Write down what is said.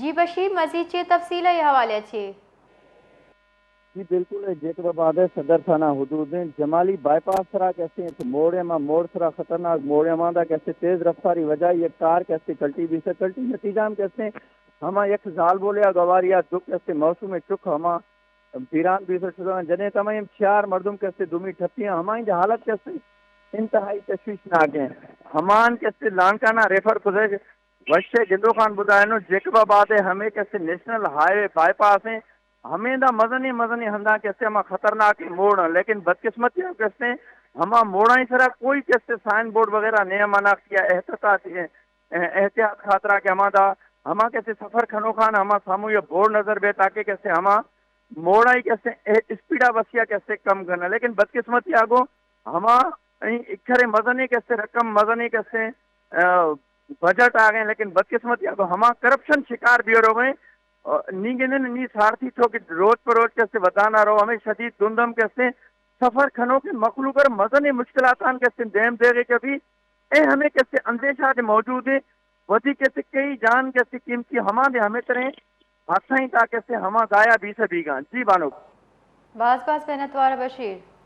جی بشیر، مزید چے تفصیل ہے یہ حوالے چے؟ جی بالکل، جیکب آباد ءِ صدر تھانہ حدود ءِ جمالی بائی پاس سرا کسے موڑ ءِ، ہما موڑ سرا خطرناک موڑ ءِ، ہماندا کسے تیز رفتاری وجہ یک کار کسے کلٹی بیسہ، کلٹی نتیجہ ہم کسے ہما یک زالبولے ءَ گواری ءَ دو کسے معصوم چک ہما بیران بیسہ شدہ، جنیں تمام چار مردم کسے دومی ٹپی، ہمائیں حالت کسے انتہائی تشویشناک ہیں۔ ہمان کسے لانکانا ریفر کتگ، وشے گندو خان بدائنو جیکب آباد ءِ ہمے کسے نیشنل ہائی وے بائی پاس ہیں، ہمیں دا مزنیں مزنیں ہنداں کسے ہما خطرناک موڑ ہیں، لیکن بدقسمتی ہم کسے ہما موڑاں سرا کوئی کسے سائن بورڈ وغیرہ نہیں، ہما ناخت یا احتیاط، احتیاط خاطرہ کہ ہما دا ہما کسے سفر کھنو خان ہما سامو یا بورڈ نظر بے تاکہ کسے ہما موڑاں کسے اسپیڈا بسیا کسے کم کرنا، لیکن بدقسمتی آگو ہما اکھرے مزنیں کسے رقم مزنیں کسے بجٹ آ گئے، لیکن بدقسمتی ءَ ہما کرپشن شکار بیورو گئے۔ نی گندن نی سارتی تو کہ روچ پر روچ کسے ودانا رو، ہمیں شدید دندم کسے سفر کھنو کہ مخلوق ءَ مزنیں مشکلاتان کسے دیم دے گئے کبھی اے ہمیں کسے اندیشہ دے موجود ہے۔ ودی کسے کئی جان کسے قیمتی ہما دے ہمیں تریں ہاتھیں تا کسے ہما ضائع بیسہ بیگان۔ جی بانو۔ باز باز منتوار بشیر۔